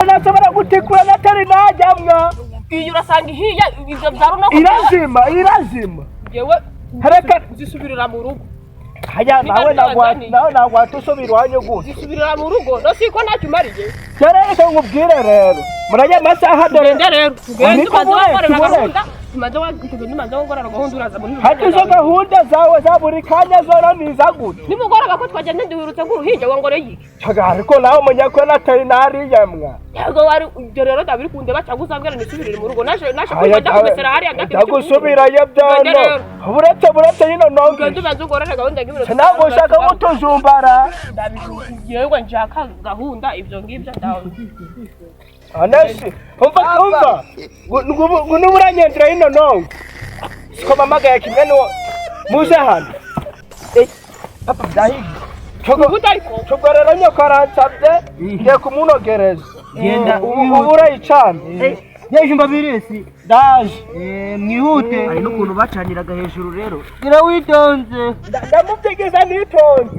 Nashobora gutikura natari najyamwa. Iyi urasanga ihiye, ibyo bya runaka. Irazima, irazima. Yewe. Hareka. Zisubirira mu rugo. Haya nawe. Niba Nagwa. byazaniye. Nawe nagwata usubira iwanyu gute? Zisubirira mu rugo, no siko ntacyo umariye. Rero reka nkubwire rero, murajya amasaha dore. Tugende rero, tugende. Niko. Tumaze Buretse, gukorera buretse. gahunda, tumaze tugende, umaze gukorera gahunda, uraza muri Hati izo gahunda zawe za buri kanya zoro niza gute? Nimugoroba ko twagenda duhurutse nk'uruhinja, ngo ngore yiki? Caga, ariko nawe umenya ko natari nariyamwa. Ntabwo wari ibyo rero, ndabiri kundeba cyangwa uzambwira nisubirire mu rugo? Naje Aya, kwiga, kumesera hariya ndafite. Ndagusubirayo byono. Tugende rero. Buretse, buretse yino nongi. Tugende ubanze ugorere gahunda nk'iminota. Ntabwo ushaka gutujumbara. Yewe, nshaka gahunda, ibyo ngibyo ndawe. Anesi, umva, umva, ngo n'uburanyendera yino nongo siko mpamagaye kimwe n'uwo muze hano. Eh, papa byahiye. Ubundi ariko Cubwo rero nyoko aransabye, ngiye kumunogereza. Genda. Ubu urayicana. Yeje mbabiresi. Ndaje. Mwihute. Hari n'ukuntu bacaniraga hejuru rero. Gira witonze. Ndamubyigiza nitonze.